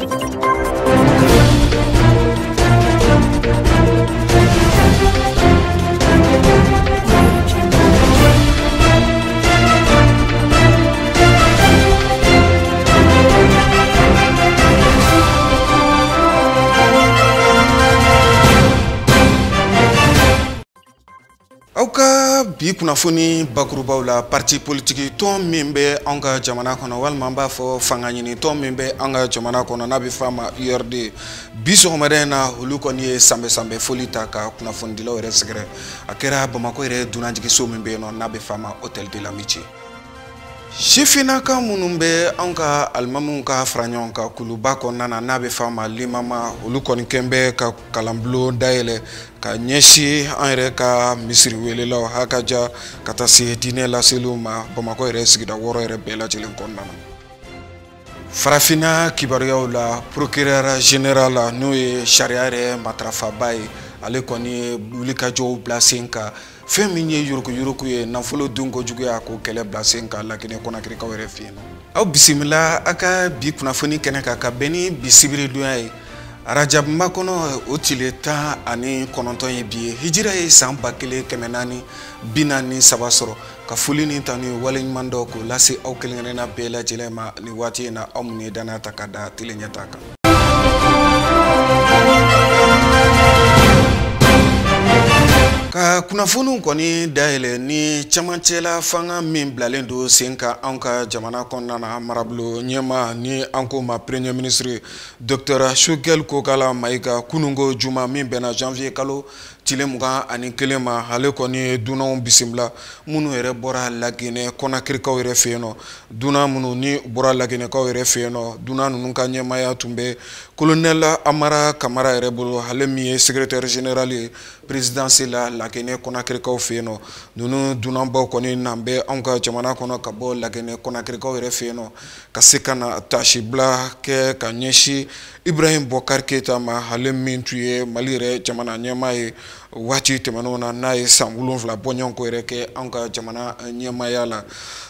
Aw ka bi kunnafoni bakurubaw la, parti politique tɔn min bɛ anw ka jamana kɔnɔ, walima an b'a fɔ fanga ɲini tɔn min bɛ an ka jamana kɔnɔ n'a bɛ f'a ma URD, bi sɔgɔmada in na olu kɔni ye sanbɛ sanbɛ foli ta ka kunnafonidilaw yɛrɛ sɛgɛrɛ. A kɛra Bamakɔ yɛrɛ dunanjiginso min bɛ yen nɔ n'a bɛ f'a ma Hôtel de l'Amitié. Sifinnaka minnu bɛ anw ka alimamuw ka fara ɲɔgɔn kan kuluba kɔnɔna na n'a bɛ f'a ma limama, olu kɔni kɛn bɛ ka kalanbulon dayɛlɛ ka ɲɛsin an yɛrɛ ka misiri welelaw hakaja ka taa se diinɛ laseliw ma Bamakɔ yɛrɛ sigida 6 yɛrɛ bɛɛ lajɛlen kɔnɔna na. Farafinna kibaruyaw la, procureur général n'o ye sariya yɛrɛ matarafaba ye, ale kɔni ye wulikajɔw bila sen kan. Fɛn min ye yuruguyurugu ye, nafolo dunko juguya, k'o kɛlɛ bila sen kan Laginɛ Kɔnakirikaw yɛrɛ fɛ yen nɔ. Aw bisimila a ka bi kunnafoni kɛnɛ kan ka bɛn ni bi sibiridonya ye. Arajab makɔnɔ o tile 19 ye bi ye. Hijira ye san 1443 sɔrɔ. Ka foli ni tanu waleɲuman dɔ k'o lase aw kelen kelenna bɛɛ lajɛlen ma nin waati in na, aw minnu ye danaya ta ka da tele ɲɛta kan. Ka kunnafoniw kɔni dayɛlɛ ni camancɛla fanga min bilalen don sen kan anw ka jamana kɔnɔna na, marabolo ɲɛmaa ni an ko ma premier ministre docteur Choguel Kokala Maïga, kununko juma min bɛnna janvier kalo tile 21 ma, ale kɔni ye dunanw bisimila minnu yɛrɛ bɔra Laginɛ Kɔnakirikaw yɛrɛ fɛ yen nɔ. Dunan minnu ni bɔra Laginɛkaw yɛrɛ fɛ yen nɔ, dunan ninnu ka ɲɛmaaya tun bɛ colonel Amara Kamara yɛrɛ bolo, ale min ye secrétaire général ye présidence la Laginɛ Kɔnakirikaw fɛ yen nɔ. Ninnu dunanbaw kɔni nan bɛ anw ka jamana kɔnɔ ka bɔ Laginɛ Kɔnakirikaw yɛrɛ fɛ yen nɔ, ka se ka na tasibila kɛ ka ɲɛsin Ibrahim Boubacar Keita ma, ale min tun ye Mali yɛrɛ jamana ɲɛmaa ye waati tɛmɛnenw na, n'a ye san 7 bɔɲɔgɔnko yɛrɛ kɛ anw ka jamana ɲɛmaaya la.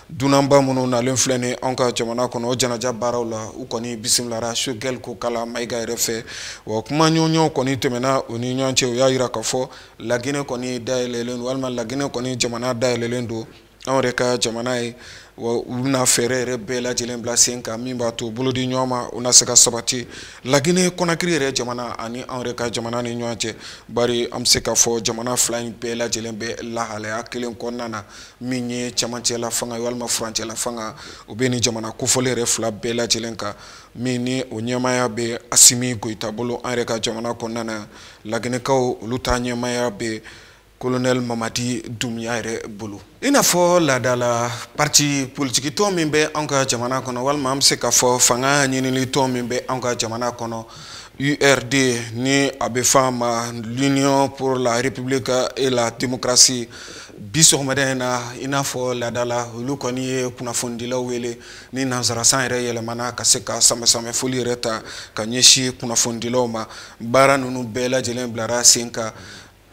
Dunanba minnu nalen filɛ nin anw ka jamana kɔnɔ, o janaja baaraw la, u kɔni bisimilara Choguel Kokala Maïga yɛrɛ fɛ. Wa kuma ɲɔgɔnɲɔgɔn kɔni tɛmɛna u ni ɲɔgɔn cɛ, u y'a yira k'a fɔ Laginɛ kɔni dayɛlɛlen don, walima Laginɛ kɔni jamana dayɛlɛlen don anw yɛrɛ ka jamana ye. Wa u bɛna fɛɛrɛ yɛrɛ bɛɛ lajɛlen bila sen kan min b'a to bolodi ɲɔgɔn ma o na se ka sabati Laginɛ Kɔnakiri yɛrɛ jamana ani anw yɛrɛ ka jamana ni ɲɔgɔn cɛ. Bari an bɛ se k'a fɔ jamana fila in bɛɛ lajɛlen bɛ lahalaya kelen kɔnɔna na, min ye camancɛla fanga ye walima furancɛla fanga, o bɛ nin jamana kofɔlen yɛrɛ fila bɛɛ lajɛlen kan, min ni o ɲɛmaaya bɛ Asimi Goyita bolo an yɛrɛ ka jamana kɔnɔna na. Laginɛkaw olu ta ɲɛmaaya bɛ colonel Mamadi Doumbouya yɛrɛ bolo. I n'a fɔ laadala parti politique tɔn min bɛ anw ka jamana kɔnɔ, walima an bɛ se k'a fɔ fanga ɲinili tɔn min bɛ anw ka jamana kɔnɔ, URD ni a bɛ f'a ma l'Union pour la République et la démocratie, bi sɔgɔmada in na i n'a fɔ laadala olu kɔni ye kunnafonidilaw wele ni nansarasan yɛrɛ yɛlɛmana ka se ka sanbɛ-sanbɛ foli yɛrɛ ta ka ɲɛsin kunnafonidilaw ma. Baara ninnu bɛɛ lajɛlen bilara sen kan.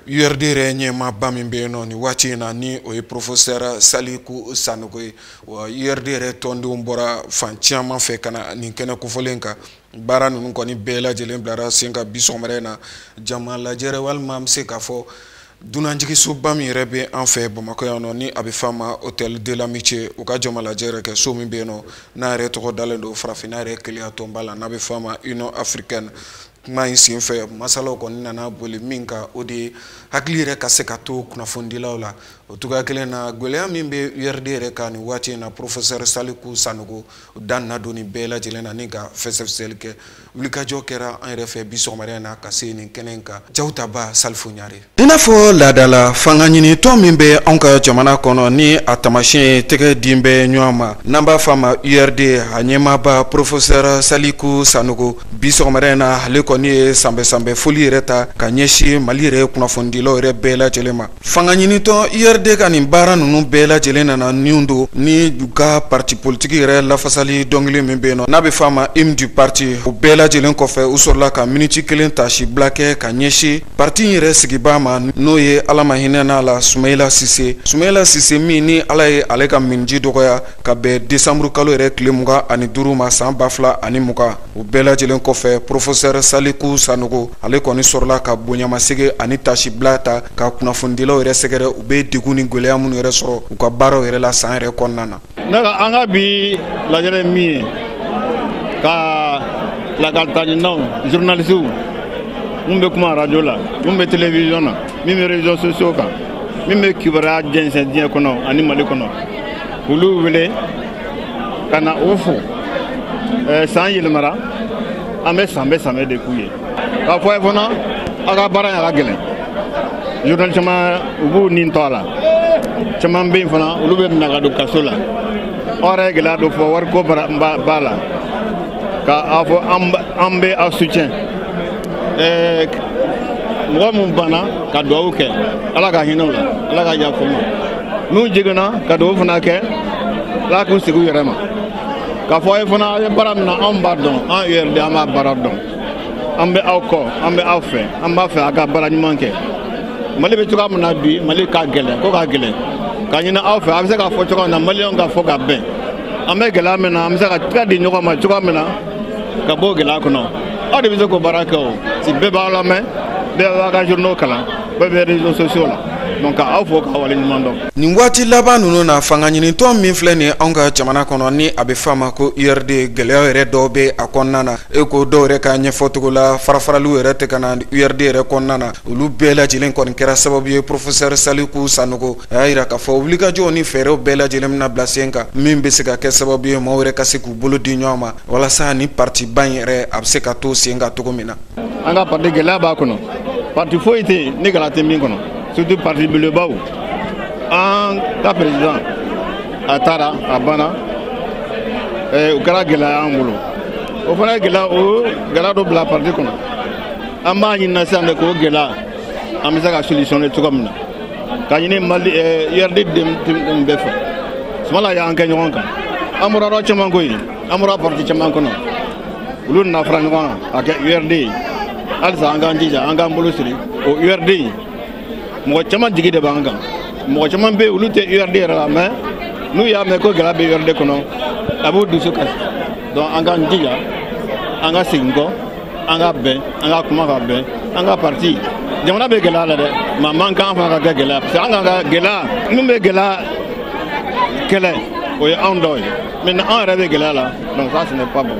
URD yɛrɛ ɲɛmaaba min bɛ yen nɔ nin waati in na, ni o ye professeur Saliku Sanogo ye. Wa URD yɛrɛ tɔndenw bɔra fan caman fɛ ka na nin kɛnɛ kofɔlen kan. Baara ninnu kɔni bɛɛ lajɛlen bilara sen kan bi sɔgɔmada in na. Jama lajɛrɛ, walima an bɛ se k'a fɔ dunanjiginsoba min yɛrɛ bɛ an fɛ Bamakɔ yan nɔ, ni a bɛ f'a ma Hôtel de l'Amitié, u ka jama lajɛ yɛrɛ kɛ so min bɛ yen nɔ, n'a yɛrɛ tɔgɔ dalen don farafinna yɛrɛ kelenya tɔnba la, n'a bɛ f'a ma Union africaine. Kuma in senfɛ masalaw kɔni nana boli min kan, o de ye hakili yɛrɛ ka se ka to kunnafonidilaw la. O cogoya kelen na, gɛlɛya min bɛ URD yɛrɛ kan nin waati in na, professeur Saliku Sanogo da nana don nin bɛɛ lajɛlen na ni ka fɛsɛfɛsɛli kɛ. Wulikajɔ kɛra an yɛrɛ fɛ bi sɔgɔmada in na ka se nin kɛnɛ in kan. Jawutaba Salifu Ɲare. I n'a fɔ laadala fanga ɲini tɔn min bɛ anw ka jamana kɔnɔ ni a taamasiyɛn ye tɛgɛ din bɛ ɲɔgɔn ma, n'an b'a f'a ma URD, a ɲɛmaaba professeur Saliku Sanogo, bi sɔgɔmada in na ale kɔni ye sanbɛ-sanbɛ foli yɛrɛ ta ka ɲɛsin Mali yɛrɛ kunnafonidilaw yɛrɛ bɛɛ lajɛlen ma. Fanga ɲinitɔn URD ka nin baara ninnu bɛɛ lajɛlen nana ninnu don ni u ka parti politique yɛrɛ lafasali dɔnkili min bɛ yen nɔ n'a bɛ f'a ma hymne du parti. O bɛɛ lajɛlen kɔfɛ, u sɔrɔla ka miniti kelen tasi bila kɛ ka ɲɛsin parti in yɛrɛ sigibaa ma, n'o ye Ala ma hinɛ n'a la Sumayila Sise. Sumayila Sise min ni Ala ye ale ka miniji dɔgɔya ka bɛn décembre kalo yɛrɛ tile 25 ma san 2020. O bɛɛ lajɛlen kɔfɛ, kɔfɛ, professeur Saliku Sanogo, ale kɔni sɔrɔla ka bonyamasegin ani tasibila ta ka kunnafonidilaw yɛrɛ sɛgɛrɛ, u bɛ degun ni gɛlɛya minnu yɛrɛ sɔrɔ u ka baaraw yɛrɛ la san yɛrɛ kɔnɔna na. Ne ka an ka bi lajɛrɛ min ye ka lakalitaɲininaw, journalistew mun bɛ kuma radio la, mun bɛ télévision na, min bɛ réseaux sociaux kan, min bɛ kibaruya jɛnsɛn diɲɛ kɔnɔ ani Mali kɔnɔ, k'olu wele ka na u fo. San yɛlɛmara, an bɛ sanbɛ sanbɛ de k'u ye k'a fɔ a ye fana, aw ka baara in a ka gɛlɛn. Journaliste caman u b'u nin tɔ a la, caman bɛ yen fana olu bɛ minɛ ka don kaso la. Aw yɛrɛ ye gɛlɛya dɔ fɔ, wariko b'a la, k'a fɔ an bɛ aw soutien. Mɔgɔ mun banna, ka dugawu kɛ, Ala ka hinɛ u la, Ala ka yafa u ma. N'u jiginna, ka dugawu fana kɛ, Ala k'u sigi u yɛrɛ ma. K'a fɔ aw ye fana, aw ye baara min na, anw b'a dɔn, an URD an b'a baara dɔn, an bɛ aw kɔ, an bɛ aw fɛ, an b'a fɛ aw ka baara ɲuman kɛ. Mali bɛ cogoya min na bi, Mali ka gɛlɛn, ko ka gɛlɛn, ka ɲini aw fɛ, a bɛ se k'a fɔ cogoya min na Maliyɛnw ka fɔ ka bɛn. An bɛ gɛlɛya min na, an bɛ se ka tɛgɛ di ɲɔgɔn ma cogoya min na ka bɔ gɛlɛya kɔnɔ. Aw de bɛ se k'o baara kɛ. O si bɛɛ b'aw lamɛn, bɛɛ b'a ka journaux kalan, bɛɛ bɛ réseaux sociaux la. Donc k'aw fo k'aw waleɲuman dɔn. Nin waati laban ninnu na, fanga ɲinitɔn min filɛ nin ye anw ka jamana kɔnɔ, ni a bɛ f'a ma ko URD, gɛlɛya yɛrɛ dɔw bɛ a kɔnɔna na. E ko dɔw yɛrɛ ka ɲɛfɔcogo la, farafaraliw yɛrɛ tɛ ka na URD yɛrɛ kɔnɔna na. Olu bɛɛ lajɛlen kɔni kɛra sababu ye, professeur Saliku Sanogo a y'a yira k'a fɔ wulikajɔw ni fɛɛrɛw bɛɛ lajɛlen bɛna bila sen kan, min bɛ se ka kɛ sababu ye maaw yɛrɛ ka se k'u bolo di ɲɔgɔn ma, walasa ni parti ba in yɛrɛ a bɛ se ka to sen kan cogo min na. An ka parti, gɛlɛya b'a kɔnɔ. Parti foyi tɛ yen ni gɛlɛya tɛ min kɔnɔ, surtout parti belebelebaw. An ka président a taara, a banna, o kɛra gɛlɛya y'an bolo. O fana ye gɛlɛya, o gɛlɛya dɔ bila parti kɔnɔ. An b'a ɲini sisan de k'o gɛlɛya an bɛ se ka solutionner cogo min na, ka ɲini Mali URD denw bɛɛ fɛ. Sumala y'an kɛ ɲɔgɔn kan, an bɔra yɔrɔ caman koyi, an bɔra parti caman kɔnɔ, olu nana fara ɲɔgɔn kan ka kɛ URD ye. Halisa an k'an jija, an k'an bolo siri o URD in. Mɔgɔ caman jigi de b'an kan, mɔgɔ caman bɛ yen, olu tɛ URD yɛrɛ la, mais n'u y'a mɛn ko gɛlɛya bɛ URD kɔnɔ, a b'u dusu kasi. Donc an k'an jija, an ka segin kɔ, an ka bɛn, an ka kuma ka bɛn, an ka parti. Jamana bɛ gɛlɛya la dɛ, mais man kan fana ka kɛ gɛlɛya, parce que an kan ka gɛlɛya min bɛ gɛlɛya kɛlɛ, o ye anw dɔw ye. Maintenant an yɛrɛ bɛ gɛlɛya la, donc ça, ce n'est pas bon.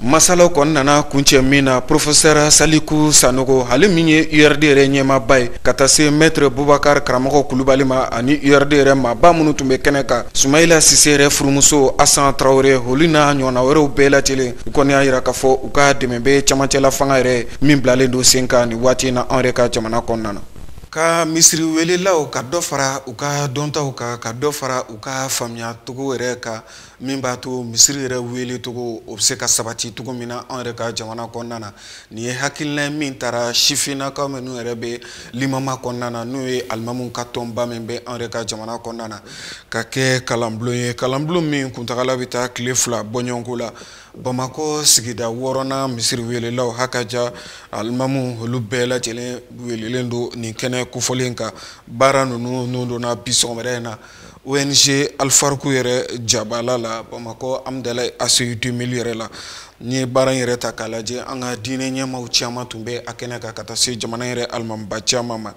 Masalaw kɔni nana kuncɛ min na, professeur Saliku Sanogo, ale min ye URD yɛrɛ ɲɛmaaba ye, ka taa se maître Bubakar Karamɔgɔ Kulubali ma ani URD yɛrɛ maaba minnu tun bɛ kɛnɛ kan, Sumayila Sise yɛrɛ furumuso Asan Tarawele, olu n'a ɲɔgɔnna wɛrɛw bɛɛ lajɛlen, u kɔni y'a yira k'a fɔ u ka dɛmɛ bɛ camancɛla fanga yɛrɛ min bilalen don sen kan nin waati in na anw yɛrɛ ka jamana kɔnɔna na. Ka misiri welelaw ka dɔ fara u ka dɔntaw kan, ka dɔ fara u ka faamuyacogo yɛrɛ kan, min b'a to misiri yɛrɛ wele cogo o bɛ se ka sabati cogo min na anw yɛrɛ ka jamana kɔnɔna na. Nin ye hakilina min taara sifinnakaw minnu yɛrɛ bɛ limama kɔnɔna na, n'o ye alimamuw ka tɔnba min bɛ anw yɛrɛ ka jamana kɔnɔna na, ka kɛ kalanbulon ye, kalanbulon min kuntagala bɛ taa tile 2 bɔɲɔgɔnko la. Bamakɔ sigida 6nan misiri welelaw hakaja alimamu, olu bɛɛ lajɛlen welelen don nin kɛnɛ kofɔlen kan. Baara ninnu n'u donna bi sɔgɔmada in na ONG Alifaruku yɛrɛ jabala la Bamakɔ Amudalayi ACI 2000 yɛrɛ la. N'i ye baara in yɛrɛ ta k'a lajɛ, an ka diinɛ ɲɛmaaw caman tun bɛ a kɛnɛ kan, ka taa se jamana yɛrɛ alimamiba caman ma.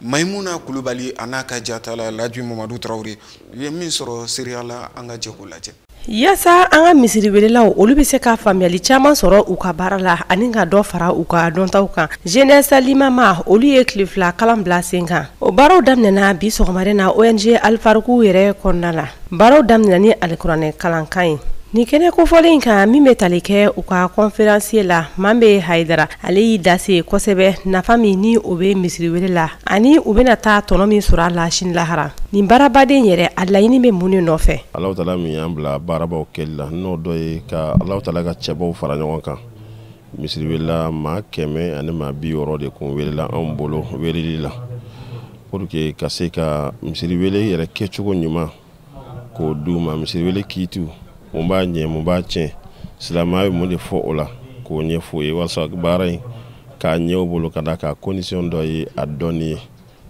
Mayimuna Kulubali a n'a ka jatala Laju Mamadu Tarawele, u ye min sɔrɔ seereya la, an ka jɛ k'o lajɛ. Yaasa an ka misiriwelelaw olu bɛ se ka faamuyali caman sɔrɔ u ka baara la ani ka dɔ fara u ka dɔntaw kan, jeunesse limama olu ye tile 2 kalan bila sen kan. O baaraw daminɛna bi sɔgɔmada na ONG Alifaruku yɛrɛ kɔnɔna la. Baaraw daminɛna ni alikuranɛ kalankan ye. Nin kɛnɛ kofɔlen in kan min bɛ tali kɛ u ka conférencier la, Manbe Hayidara, ale y'i da se kosɛbɛ nafa min ni o bɛ misiriwele la ani u bɛna taa tɔnɔ min sɔrɔ a la sini lahara. Nin baarabaden yɛrɛ, a laɲini bɛ mun de nɔfɛ? Alahu Taala min y'an bila baarabaw kɛli la, n'o dɔ ye ka Alahu Taala ka cɛbaw fara ɲɔgɔn kan. Misiriwelela maa 160 de kun welela anw bolo weleli la, pour que ka se ka misiriwele yɛrɛ kɛcogo ɲuman k'o d'u ma. Misiriwele kiitiw, mun b'a ɲɛ, mun b'a tiɲɛ, silamɛya bɛ mun de fɔ o la, k'o ɲɛf'u ye, walasa baara in k'a ɲɛ u bolo, ka d'a kan condition dɔ ye a dɔnni ye.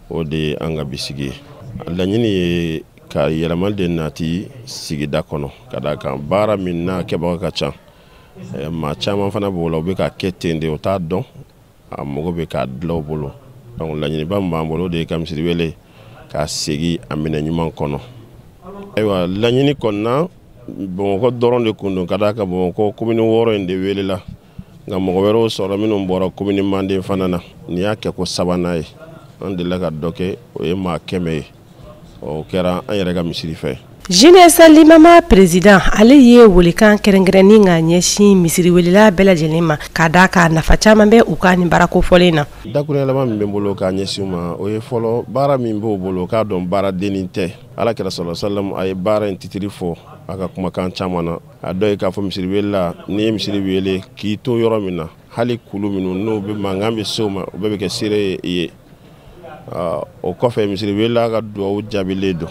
O de ye an ka bisigi ye. Laɲini ye ka yɛlɛma de nati sigida kɔnɔ, ka d'a kan baara min n'a kɛbaga ka ca. Maa caman fana b'o la, u bɛ ka kɛ ten de, o t'a dɔn a mago bɛ k'a dilan u bolo. Donc laɲiniba min b'an bolo, o de ye ka misiri wele k'a segin a minɛ ɲuman kɔnɔ. Ayiwa, laɲini kɔni na, Bamakɔ dɔrɔn de kun don, ka d'a kan Bamakɔ commune 6 in de welela, nka mɔgɔ wɛrɛw sɔrɔ minnu bɔra commune manden fana na. Nin y'a kɛ ko sabanan ye, an delila ka dɔ kɛ, o ye maa 100 ye, o kɛra an yɛrɛ ka misiri fɛ. Jeunesse Limama président, ale ye welekan kɛrɛnkɛrɛnnin ka ɲɛsin misiriwelela bɛɛ lajɛlen ma, ka d'a kan nafa caman bɛ u ka nin baarako fɔlen na. Dakuruɲɛ laban min bɛ n bolo k'a ɲɛsin u ma, o ye fɔlɔ, baara min b'o bolo, k'a dɔn baaradennin tɛ. Ala kɛra sɔrɔ salam, a ye baara in titiri fɔ a ka kumakan caman na. A dɔ ye k'a fɔ misiriwelela, n'i ye misiri wele k'i to yɔrɔ min na, hali kulu minnu n'u bɛ mankan bɛ se u ma, o bɛɛ bɛ kɛ seere ye i ye. O kɔfɛ, misiriwelela ka dugawu jaabilen don.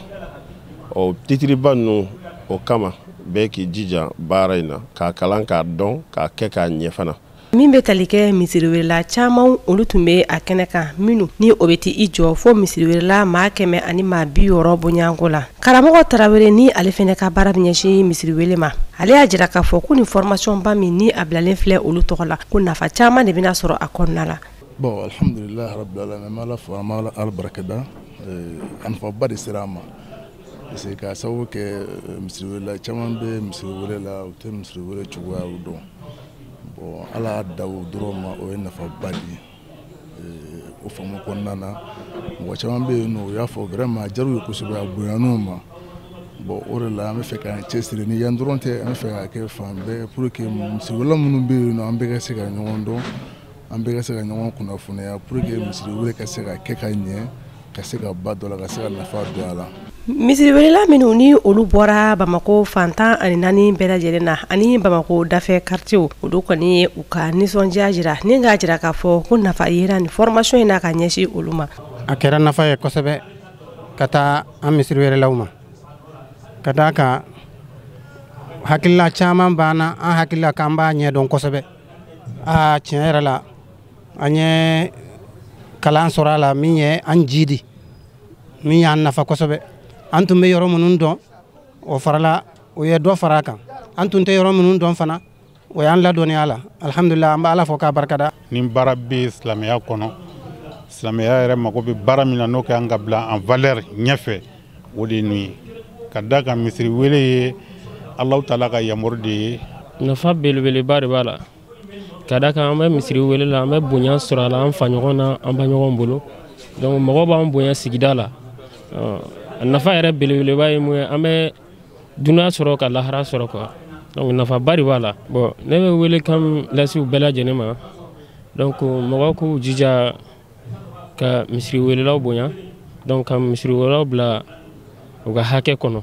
O titiriba ninnu, o kama bɛɛ k'i jija baara in na, k'a kalan, k'a dɔn, k'a kɛ k'a ɲɛ fana. Min bɛ tali kɛ misiriwelela caman, olu tun bɛ a kɛnɛ kan, minnu ni o bɛ i jɔ fo misiriwelela maa 160 bonyanko la. Karamɔgɔ Tarawele, ni ale fana ka baara bɛ ɲɛsin misiriwele ma, ale y'a jira k'a fɔ ko nin formation ba min ni a bilalen filɛ olu tɔgɔ la, ko nafa caman de bɛna sɔrɔ a kɔnɔna la. Bon, alhamdulilah rabbil alamin, an bɛ Ala fo, an bɛ Ala barikada. A nafaba de sera an ma, parce que k'a sababu kɛ misiriwelela caman bɛ misiriwele la, u tɛ misiriwele cogoyaw dɔn. Bon, Ala y'a da o dɔrɔn ma, o ye nafaba de ye. O faamu kɔnɔna na, mɔgɔ caman bɛ yen nɔ, u y'a fɔ vraiment a diyara u ye kosɛbɛ, a bonyana u ma. Bon, o de la an bɛ fɛ k'an cɛsiri, ni yan dɔrɔn tɛ, an bɛ fɛ k'a kɛ fan bɛɛ, pour que misiriwelela minnu bɛ yen nɔ, an bɛɛ ka se ka ɲɔgɔn dɔn, an bɛɛ ka se ka ɲɔgɔn kunnafoniya, pour que misiriwele ka se ka kɛ ka ɲɛ, ka se ka ba dɔ la, ka se ka nafa don a la. Misiriwelela minnu ni olu bɔra Bamakɔ fan 14 bɛɛ lajɛlen na ani Bamakɔ dafɛ quartier, olu kɔni ye u ka nisɔndiya jira ni k'a jira k'a fɔ ko nafa yera nin formation in na ka ɲɛsin olu ma. A kɛra nafa ye kosɛbɛ ka taa an misiriwelelaw ma, ka d'a kan hakilila caman b'an na, an hakilila k'an b'a ɲɛdɔn kosɛbɛ. Aa, tiɲɛ yɛrɛ la, an ye kalan sɔrɔ a la min ye an jidi, min y'an nafa kosɛbɛ. An tun bɛ yɔrɔ minnu dɔn, o farala, o ye dɔ fara a kan. An tun tɛ yɔrɔ minnu dɔn fana, o y'an ladɔnniya la. Alhamdulilah, an bɛ Ala fo k'a barikada. Ni baara bɛ silamɛya kɔnɔ, silamɛya yɛrɛ mago bɛ baara min na, n'o ka kan ka bila en valeur ɲɛfɛ, o de ye nin ye. Ka d'a kan misiri wele ye Alahu taala ka yamaru de ye. Nafa belebeleba de b'a la, ka d'a kan an bɛ misiri wele la, an bɛ bonya sɔrɔ a la, an fa ɲɔgɔn na, an ba ɲɔgɔn bolo. Donc mɔgɔw b'an bonya sigida la. A nafa yɛrɛ belebeleba ye mun ye, an bɛ dunan sɔrɔ ka lahara sɔrɔ quoi. Donc nafaba de b'a la. Bon, ne bɛ wele kan lase u bɛɛ lajɛlen ma. Donc mɔgɔw k'u jija ka misiri welelaw bonya, donc ka misiri welelaw bila u ka hakɛ kɔnɔ.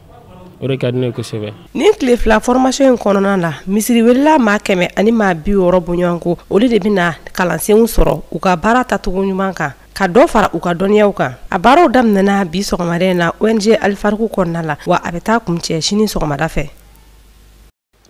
O de ka di ne ye kosɛbɛ. Nin tile 2 formation in kɔnɔna la, misiriwelela maa 160 bɔɲɔgɔnko, olu de bɛna kalansenw sɔrɔ u ka baara tacogo ɲuman kan, ka dɔ fara u ka dɔnniyaw kan. A baaraw daminɛna bi sɔgɔmada in na ONG Alifarku kɔnɔna la, wa a bɛ taa kuncɛ sini sɔgɔmada fɛ.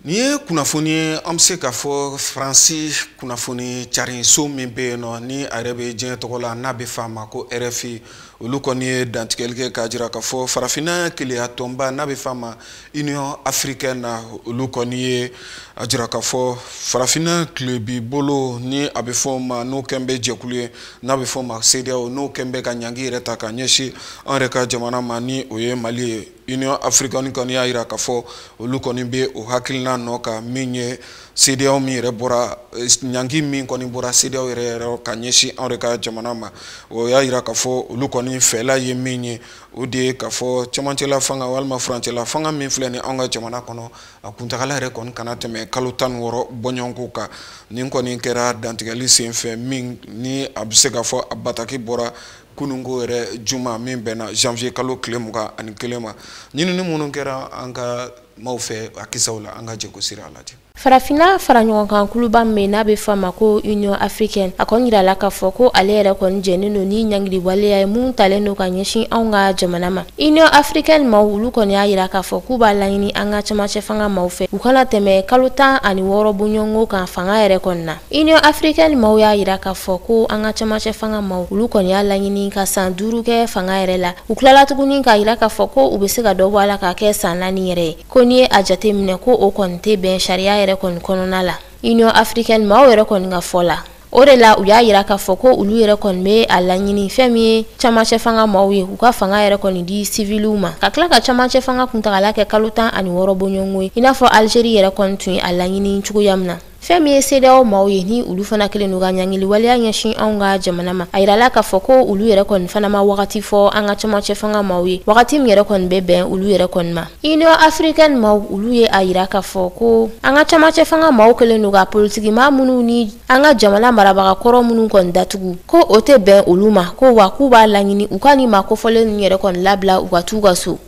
Nin ye kunnafoni ye, an bɛ se k'a fɔ Faransi kunnafoni carinso min bɛ yen nɔ, ni a yɛrɛ bɛ diɲɛ tɔgɔ la, n'a bɛ f'a ma ko RFI, olu kɔni ye dantigɛli kɛ k'a jira k'a fɔ farafinna keleya tɔnba, n'a bɛ f'a ma Union africaine na, olu kɔni ye a jira k'a fɔ farafinna tilebi bolo, ni a bɛ fɔ o ma n'o kɛn bɛ jɛkulu ye, n'a bɛ fɔ o ma CEDEAO, n'o kɛn bɛ ka ɲangi yɛrɛ ta ka ɲɛsin an yɛrɛ ka jamana ma, ni o ye Mali ye. Union africaine kɔni y'a jira k'a fɔ olu kɔni bɛ o hakilina nɔ kan, min ye CEDEAO min yɛrɛ bɔra, ɲangi min kɔni bɔra CEDEAO yɛrɛ ka ɲɛsin anw yɛrɛ ka jamana ma. O y'a jira k'a fɔ olu kɔni fɛla ye min ye, o de ye k'a fɔ cɛmancɛla fanga walima furancɛla fanga min filɛ nin anw ka jamana kɔnɔ, a kuntagala yɛrɛ kɔni kana tɛmɛ kalo 16 bɔɲɔgɔnko kan. Nin kɔni kɛra dantigɛli senfɛ min ni a bɛ se k'a fɔ a bataki bɔra kununko yɛrɛ juma min bɛnna janvier kalo tile 21 ma. Ɲinini minnu kɛra an ka maaw fɛ a kisaw la, an ka jɛ ko sira lajɛ. Farafinna fara ɲɔgɔn kan kuluba min n'a bɛ fɔ a ma ko Union africaine, a kɔni yirala k'a fɔ ko ale yɛrɛ kɔni jɛnnen don ni ɲangili waleya ye mun talen don ka ɲɛsin anw ka jamana ma. Union africaine maaw, olu kɔni y'a yira k'a fɔ k'u b'a laɲini an ka cɛmancɛ fanga maaw fɛ, u kana tɛmɛ kalo 16 bɔɲɔgɔnko kan fanga yɛrɛ kɔni na. Union africaine maaw y'a yira k'a fɔ ko an ka cɛmancɛ fanga maaw, olu kɔni y'a laɲini ka san 5 kɛ fanga yɛrɛ la. U tilala tuguni k'a yira k'a fɔ ko u bɛ se ka dɔ bɔ a la k'a kɛ san 4 yɛrɛ ye. Ko n'i ye a jateminɛ ko o kɔni tɛ bɛn sariya yɛrɛ kɔni kɔnɔna la. Union africaine maaw yɛrɛ kɔni ka fɔ la, o de la u y'a yira k'a fɔ ko olu yɛrɛ kɔni bɛ a laɲini fɛn min ye camancɛ fanga maaw ye, u ka fanga yɛrɛ kɔni di siviliw ma, ka tila ka camancɛ fanga kuntagala kɛ kalo 16 bɔɲɔgɔnko ye, i n'a fɔ Algérie yɛrɛ kɔni tun ye a laɲini cogoya min na. Fɛn min ye CEDEAO maaw ye, ni olu fana kelen n'u ka ɲangili waleya ɲɛsin anw ka jamana ma, a yirala k'a fɔ ko olu yɛrɛ kɔni fana ma wagati fɔ an ka camancɛ fanga maaw ye, wagati min yɛrɛ kɔni bɛ bɛn olu yɛrɛ kɔni ma. Union africaine maaw olu ye a yira k'a fɔ ko an ka camancɛ fanga maaw kelen n'u ka politiki maa minnu ni an ka jamana marabaga kɔrɔ minnu kɔni datugu, ko o tɛ bɛn olu ma, ko wa k'u b'a laɲini u ka nin maa kofɔlen ninnu yɛrɛ kɔni labila u ka t'u ka so.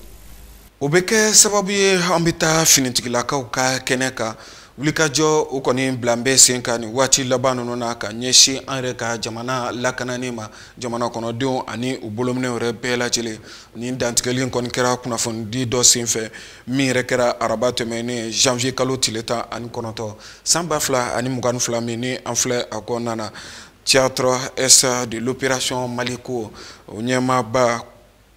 O bɛ kɛ sababu ye an bɛ taa finitigilakaw ka kɛnɛ kan. Wulikajɔ o kɔni bila bɛ sen kan nin waati laban ninnu na ka ɲɛsin an yɛrɛ ka jamana lakanani ma, jamana kɔnɔdenw ani u bolominɛw yɛrɛ bɛɛ lajɛlen. Nin dantigɛli in kɔni kɛra kunnafonidi dɔ senfɛ min yɛrɛ kɛra araba tɛmɛnen janvier kalo tile 19 san 2022 min ni an filɛ a kɔnɔna na. Théâtre S de l'opération Maliko, o ɲɛmaaba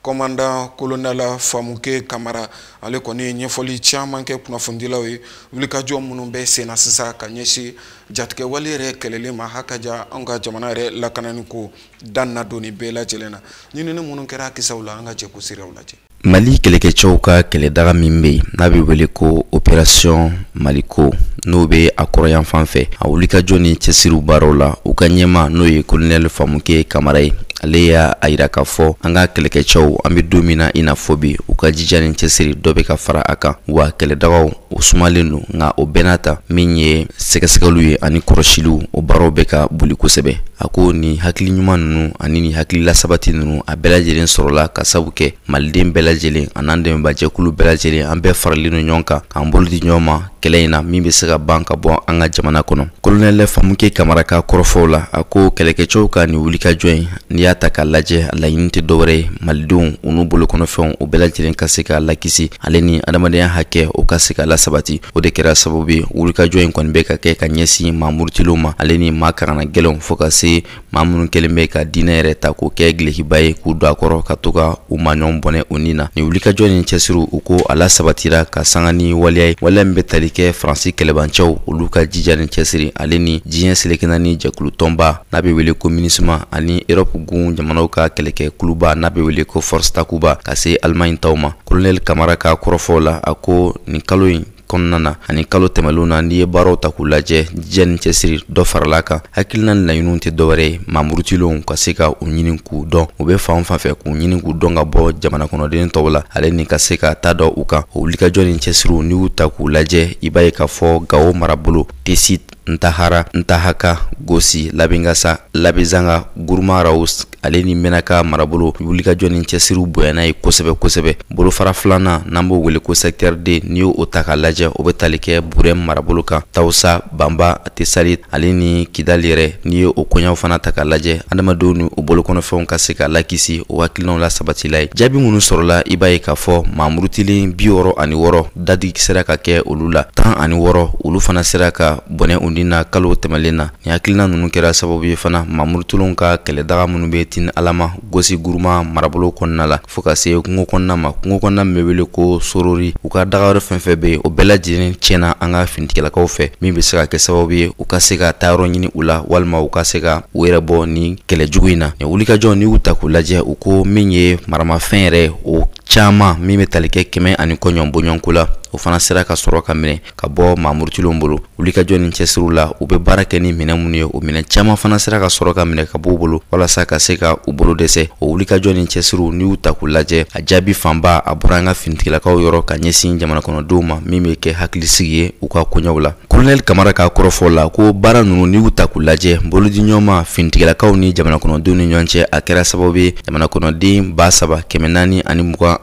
commandant colonel Famuke Kamara, ale kɔni ye ɲɛfɔli caman kɛ kunnafonidilaw ye wulikajɔ minnu bɛ sen na sisan ka ɲɛsin jatigɛwale yɛrɛ kɛlɛli ma, hakaja anw ka jamana yɛrɛ lakanani ko dan na don nin bɛɛ lajɛlen na. Ɲinini minnu kɛra kisaw la, an ka jɛ k'u seerew lajɛ. Mali kɛlɛkɛcɛw ka kɛlɛdaga min bɛ yen n'a bɛ wele ko opération Maliko, n'o bɛ a kɔrɔyan fan fɛ, a wulikajɔ ni cɛsiriw baaraw la, u ka ɲɛma n'o ye colonel Famuke Kamara ye, ale y'a yira k'a fɔ an ka kɛlɛkɛcɛw an bɛ don min na i n'a fɔ bi, u ka jija ni cɛsiri dɔ bɛ ka fara a kan, wa kɛlɛdagaw o sumalen don, nka o bɛɛ n'a ta min ye sɛgɛsɛgɛliw ye ani kɔlɔsiliw, o baaraw bɛ ka boli kosɛbɛ. A ko nin hakili ɲuman ninnu ani nin hakili lasabati ninnu a bɛɛ lajɛlen sɔrɔla ka sabu kɛ maliden bɛɛ lajɛlen an'an dɛmɛbajɛkulu bɛɛ lajɛlen, an bɛɛ faralen don ɲɔgɔn kan k'an bolo di ɲɔgɔn ma kɛlɛ in na min bɛ se ka ban ka bɔ an ka jamana kɔnɔ. Colonel Famuke Kamara ka kɔrɔfɔw la, a ko kɛlɛkɛcɛw ka nin wulikajɔ in, n'i y'a ta k'a lajɛ, a laɲini tɛ dɔwɛrɛ ye malidenw u n'u bolokɔnɔfɛnw u bɛɛ lajɛlen ka se ka lakisi, ale ni adamadenya hakɛ o ka se ka lasabati. O de kɛra sababu ye wulikajɔ in kɔni bɛ ka kɛ ka ɲɛsin maa murutilenw ma, ale ni maa karanna gɛlɛnw, fo ka se maa minnu kɛlen bɛ ka diinɛ yɛrɛ ta k'o kɛ gilekiba ye k'u don a kɔrɔ ka to ka u maaɲɔgɔn bɔnɛ u ni na. Nin wulikajɔ ni cɛsiriw, u ko a lasabatira ka sanga ni waleya ye, waleya min bɛ tali kɛ Faransi kɛlɛbancɛw olu ka jija ni cɛsiri, ale ni diɲɛ seleke naani jɛkulu tɔnba n'a bɛ wele ko MINUSMA, ani Europe gun jamanaw ka kɛlɛkɛ kuluba n'a bɛ wele ko Force Takuba, ka se Allemagne taw ma. Colonel Kamara ka kɔrɔfɔw la, a ko nin kalo in kɔnɔna na ani kalo tɛmɛlenw na, n'i ye baaraw ta k'u lajɛ, jija ni cɛsiri dɔ farala kan. Hakilina ni laɲiniw tɛ dɔwɛrɛ ye maa murutilenw ka se ka u ɲini k'u dɔn, u bɛ fan o fan fɛ k'u ɲini k'u dɔn ka bɔ jamana kɔnɔden tɔw la, ale ni ka se ka taa dɔn u kan. O wulikajɔ ni cɛsiriw, n'i y'u ta k'u lajɛ, i b'a ye k'a fɔ Gawo marabolo, Tesit, Ntahara, Ntahaka, Gosi, Labengasa, Labezanga, Guruma Raus, ale ni Menaka marabolo, wulikajɔ ni cɛsiriw bonyana ye kosɛbɛ kosɛbɛ. Bolofara filanan n'an b'o wele ko secteur D, n'i y'o ta k'a lajɛ, o bɛ tali kɛ Burɛm marabolo kan, Tawusa, Banba, Tesali, ale ni Kidali yɛrɛ. N'i ye o koɲaw fana ta k'a lajɛ, adamadenw ni u bolokɔnɔfɛnw ka se ka lakisi, o hakilinaw la sabatila ye. Jaabi minnu sɔrɔla, i b'a ye k'a fɔ maa murutilen 66 dadigi sera ka kɛ olu la, 16 olu fana sera ka bɔnɛ u ni na kalo tɛmɛlen na. Nin hakilina ninnu kɛra sababu ye fana maa murutilenw ka kɛlɛdaga minnu bɛ Tin Alama, Gosi, Guruma marabolo kɔnɔna la, fo ka se kungo kɔnɔna ma, kungo kɔnɔna min bɛ wele ko Sorori, u ka daga wɛrɛ fɛn fɛn bɛ yen, o bɛɛ lajɛlen tiɲɛna an ka finitigilakaw fɛ, min bɛ se ka kɛ sababu ye u ka se ka taayɔrɔ ɲini u la, walima u ka se ka u yɛrɛ bɔ nin kɛlɛ jugu in na. Nin wulikajɔ, n'i y'u ta k'u lajɛ, u ko min ye maramafɛn yɛrɛ o caman min bɛ tali kɛ 100 ani kɔɲɔn bɔɲɔgɔnko la, o fana sera ka sɔrɔ ka minɛ ka bɔ maa murutilenw bolo. Wulikajɔ ni cɛsiriw la, u bɛ baara kɛ ni minɛn minnu ye, o minɛn caman fana sera ka sɔrɔ ka minɛ ka bɔ u bolo walasa ka se ka u bolo dɛsɛ. O wulikajɔ ni cɛsiriw, n'i y'u ta k'u lajɛ, a jaabi fanba a bɔra an ka finitigilakaw yɔrɔ ka ɲɛsin jamana kɔnɔdenw ma, min bɛ kɛ hakilisigi ye u ka koɲɛw la. Colonel Kamara ka kɔrɔfɔ la, ko baara ninnu, n'i y'u ta k'u lajɛ, bolodiɲɔgɔnma finitigilakaw ni jamana kɔnɔdenw ni ɲɔgɔn cɛ, a kɛra sababu ye jamana kɔnɔden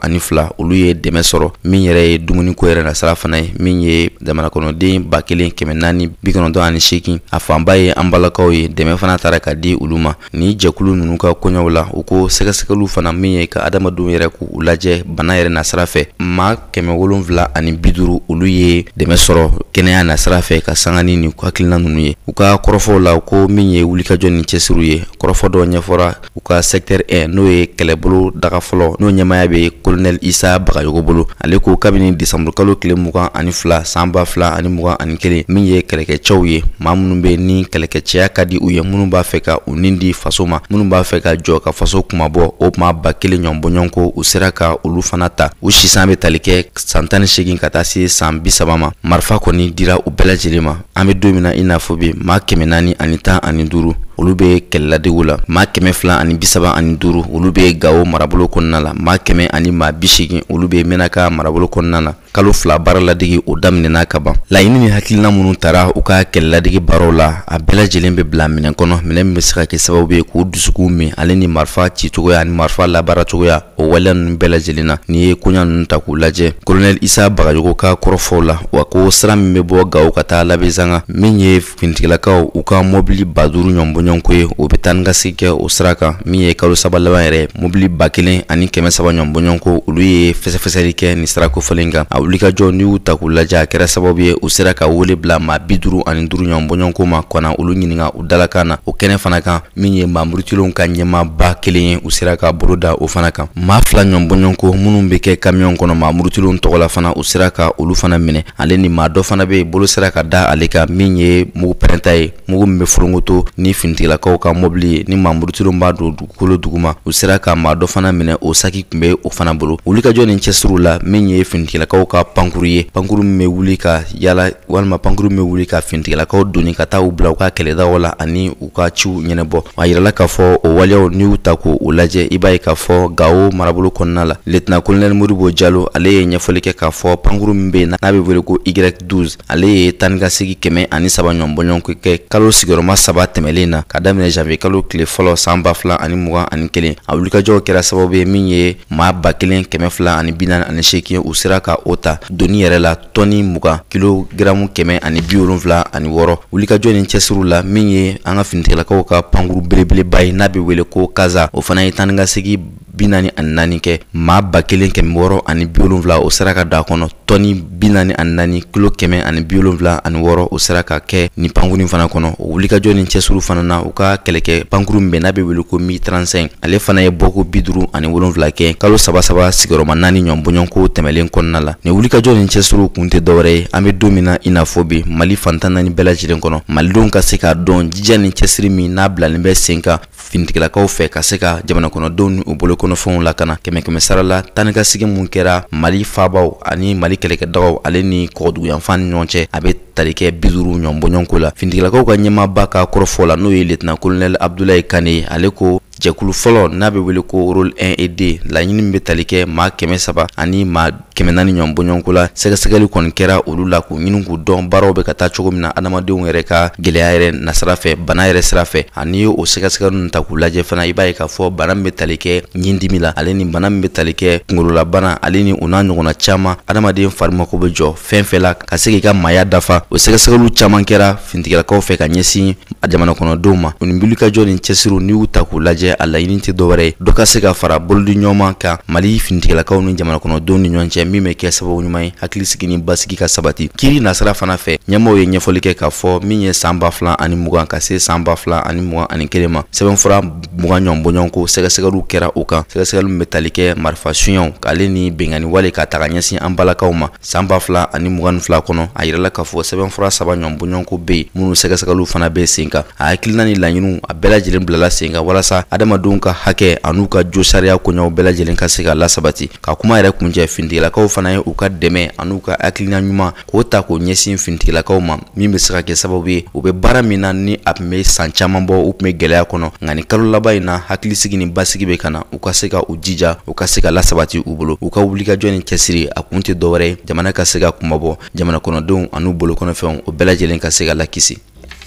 3422 olu ye dɛmɛ sɔrɔ, min yɛrɛ ye dumuniko yɛrɛ nasira fana ye, min ye jamana kɔnɔden 1498, a fanba ye an balakaw ye, dɛmɛ fana taara ka di olu ma. Ni jɛkulu ninnu ka koɲɛw la, u ko sɛgɛsɛgɛliw fana min ye ka adamadenw yɛrɛ k'u lajɛ bana yɛrɛ nasira fɛ, maa 750 olu ye dɛmɛ sɔrɔ kɛnɛya nasira fɛ ka sanga ni nin hakilina ninnu ye. U ka kɔrɔfɔw la, u ko min ye wulikajɔ ni cɛsiriw ye, kɔrɔfɔ dɔ ɲɛfɔra u ka secteur 1, n'o ye kɛlɛbolo daga fɔlɔ, n'o ɲɛmaaya bɛ colonel Isa Bagayogo bolo. Ale ko kabini décembre kalo kalo tile 22 san 2021, min ye kɛlɛkɛcɛw ye, maa minnu bɛ ni kɛlɛkɛcɛya ka di u ye, minnu b'a fɛ ka u nin di faso ma, minnu b'a fɛ ka jɔ ka faso kumabɔ, o maa 1000 ɲɔgɔn bɔɲɔgɔnko u sera ka olu fana ta. U sisan bɛ tali kɛ san 18 ka taa se san 30 ma. Marifa kɔni dira u bɛɛ lajɛlen ma. An bɛ don min na i n'a fɔ bi, maa 415 olu bɛ kɛlɛladegiw la, maa 235 olu bɛ Gawo marabolo kɔnɔna la, maa 180 olu bɛ Menaka marabolo kɔnɔna na. Kalo 2 baara ladege o daminɛna ka ban. Laɲini ni hakilina minnu tara u ka kɛlɛladege baaraw la, a bɛɛ lajɛlen bɛ bila minɛn kɔnɔ, minɛn min bɛ se ka kɛ sababu ye k'u dusukun min, ale ni marifa cicogoya ani marifa labaaracogoya, o waleya ninnu bɛɛ lajɛlen na. N'i ye koɲa ninnu ta k'u lajɛ, Colonel Isa Bagayogo ka kɔrɔfɔw la, wa ko sira min bɛ bɔ Gawo ka taa Labezanga, min ye finitigilakaw u ka mobili 5000 ɲɔgɔn bɔɲɔgɔnko ye, o bɛ taa ni ka segin kɛ o sira kan. Min ye kalo 3 laban yɛrɛ, mobili 1300 ɲɔgɔn bɔɲɔgɔnko, olu ye fɛsɛfɛsɛli kɛ nin sira kofɔlen kan. A wulikajɔ, n'i y'u ta k'u lajɛ, a kɛra sababu ye u sera ka wele bila maa 55 ɲɔgɔn bɔɲɔgɔnko ma, ka na olu ɲininka u dalakan na. O kɛnɛ fana kan, min ye maa murutilenw ka ɲɛmaaba kelen ye, u sera ka bolo da o fana kan. Maa 2 ɲɔgɔn bɔɲɔgɔnko minnu bɛ kɛ kamiyɔn kɔnɔ maa murutilenw tɔgɔ la fana, u sera ka olu fana minɛ. Ale ni maa dɔ fana bɛ yen, bolo sera ka da ale kan, min ye mugu pɛrɛnta ye, mugu min bɛ foronkoto ni finitigilakaw ka mobili ye, ni maa murutilenw b'a don dugukolo duguma, u sera ka maa dɔ fana minɛ, o saki tun bɛ o fana bolo. Wulikajɔ ni cɛsiriw la, min ye finitigilakaw ka pankuru ye, pankuru min bɛ wuli ka yala, walima pankuru min bɛ wuli ka finitigilakaw doni ka taa u bila u ka kɛlɛdaw la ani u ka ciw ɲɛnabɔ. A yirala k'a fɔ o waleyaw, n'i y'u ta k'o lajɛ, i b'a ye k'a fɔ Gawo marabolo kɔnɔna la, lieutenant colonel Modibo Jalo, ale ye ɲɛfɔli kɛ k'a fɔ pankuru min bɛ yen n'a bɛ wele ko Y12, ale ye taa ni ka segin 103 ɲɔgɔn bɔɲɔgɔnko kɛ kalo sigiyɔrɔma 3 tɛmɛlen na, ka daminɛ janvier kalo tile fɔlɔ san 2021. A wulikajɔw kɛra sababu ye min ye maa 1248, u sera ka o ta doni yɛrɛ la, tɔni 20, kilogaramu 176. Wulikajɔ ni cɛsiriw la, min ye an ka finitigilakaw ka pankuru belebeleba ye n'a bɛ wele ko Kaza, o fana ye taa ni ka segin 44 kɛ, maa 1670 o sera ka don a kɔnɔ, tɔni 44, kilo 176 o sera ka kɛ nin pankuru fana kɔnɔ. O wulikajɔ ni cɛsiriw fana na, u ka kɛlɛkɛ pankuru min bɛ n'a bɛ wele ko Mi-35, ale fana ye bɔko 57 kɛ kalo 3 sigiyɔrɔma 4 ɲɔgɔn bɔɲɔgɔnko tɛmɛlen kɔnɔna la. Nin wulikajɔ ni cɛsiriw kun tɛ dɔwɛrɛ ye, an bɛ don min na i n'a fɔ bi, Mali fan 14 bɛɛ lajɛlen kɔnɔ, malidenw ka se k'a dɔn jija ni cɛsiri min n'a bilalen bɛ sen kan finitigilakaw fɛ ka se ka jamana kɔnɔdenw ni u bolokɔnɔfɛnw lakana. 100 sara la, taa ni ka segin mun kɛra Mali faabaw ani Mali kɛlɛkɛdagaw ale ni kɔgɔduguyanfan ni ɲɔgɔn cɛ, a bɛ tali kɛ 50 ɲɔgɔn bɔɲɔgɔnko la. Finitigilakaw ka ɲɛmaaba ka kɔrɔfɔ la, n'o ye lieutenant colonel Abdoulaye Kane ye, ale ko jɛkulu fɔlɔ n'a bɛ wele ko rôle 1 et 2, laɲini min bɛ tali kɛ maa 300 ani maa 400 ɲɔgɔn bɔɲɔgɔnko la, sɛgɛsɛgɛli kɔni kɛra olu la k'u ɲini k'u dɔn baaraw bɛ ka taa cogo min na adamadenw yɛrɛ ka gɛlɛya yɛrɛ nasira fɛ, bana yɛrɛ sira fɛ. Ani o sɛgɛsɛgɛli ninnu ta k'u lajɛ fana, i b'a ye k'a fɔ bana min bɛ tali kɛ ɲindimi la, ale ni bana min bɛ tali kɛ kunkololabana, ale ni o n'a ɲɔgɔnna caman, adamaden fari mako bɛ jɔ fɛn fɛn la ka se k'i ka maaya dafa. O sɛgɛsɛgɛliw caman kɛra finitigilakaw fɛ ka ɲɛsin jamana kɔnɔdenw ma. O ni wulikajɔ ni cɛsiriw, n'i y'u ta k'u lajɛ, a laɲini tɛ dɔwɛrɛ ye, dɔ ka se ka fara bolodiɲɔgɔnma kan Mali finitigilakaw ni jamana kɔnɔdenw ni ɲɔgɔn cɛ, min bɛ kɛ sababu ɲuman ye hakilisigi ni basigi ka sabati. Kiiri nasira fana fɛ, ɲɛmaaw ye ɲɛfɔli kɛ k'a fɔ min ye san 2020 ka se san 2021 ma, sɛbɛnfura 20 ɲɔgɔn bɔɲɔgɔnko sɛgɛsɛgɛliw kɛra o kan, sɛgɛsɛgɛli min bɛ tali kɛ marifa suɲɛw ale ni binkanni wale ka taga ɲɛsin an balakaw ma. San 2022 kɔnɔ, a yirala k'a fɔ sɛbɛnfura 3 ɲɔgɔn bɔɲɔgɔnko bɛ yen minnu sɛgɛsɛgɛliw fana bɛ sen kan. A hakilina ni laɲiniw a bɛɛ lajɛlen bilala sen kan walasa adamadenw ka hakɛ an'u ka jo sariya koɲɛw bɛɛ lajɛlen ka se ka lasabati. Ka kuma yɛrɛ kuncɛ, finitigilakaw fana ye u ka dɛmɛ an'u ka hakilina ɲuman k'o ta k'o ɲɛsin finitigilakaw ma, min bɛ se ka kɛ sababu ye u bɛ baara min na ni a tun bɛ san caman bɔ, u tun bɛ gɛlɛya kɔnɔ, nka nin kalo laban in na, hakilisigi ni basigi bɛ ka na, u ka se ka u jija, u ka se ka lasabati u bolo. U ka wulikajɔ ni cɛsiri a kun tɛ dɔwɛrɛ ye, jamana ka se ka kumabɔ, jamana kɔnɔdenw an'u bolokɔnɔfɛnw o bɛɛ lajɛlen ka se ka lakisi.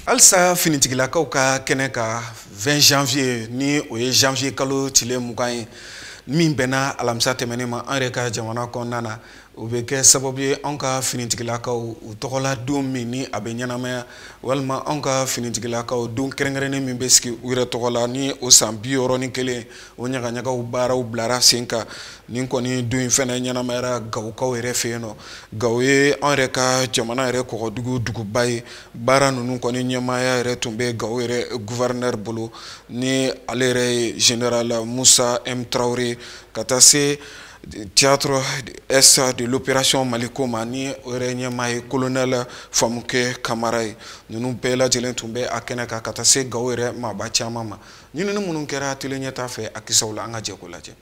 Halisa finitigilakaw ka kɛnɛ kan, 20 janvier, ni o ye janvier kalo tile 20 ye, min bɛnna alamisa tɛmɛnen ma an yɛrɛ ka jamana kɔnɔna na, o bɛ kɛ sababu ye anw ka finitigilakaw u tɔgɔla don min ni a bɛ ɲɛnamaya, walima anw ka finitigilakaw don kɛrɛnkɛrɛnnen min bɛ sigi u yɛrɛ tɔgɔ la, ni o san 61 o ɲagaɲagaw baaraw bilara sen kan. Nin kɔni don in fɛnɛ ɲɛnamayara Gawokaw yɛrɛ fɛ yen nɔ. Gawo ye an yɛrɛ ka jamana yɛrɛ kɔgɔdugu duguba ye. Baara ninnu kɔni ɲɛmaaya yɛrɛ tun bɛ Gawo yɛrɛ gouverneur bolo, ni ale yɛrɛ ye général Musa M Traoré, ka taa se théâtre Est de l'opération Maliko ma, ni o yɛrɛ ɲɛmaa ye colonel Famuke Kamara ye. Ninnu bɛɛ lajɛlen tun bɛ a kɛnɛ kan ka taa se Gawo yɛrɛ maaba caman ma. Ɲinini minnu kɛra télé ɲɛta fɛ a kisɛw la, an ka jɛ k'o lajɛ.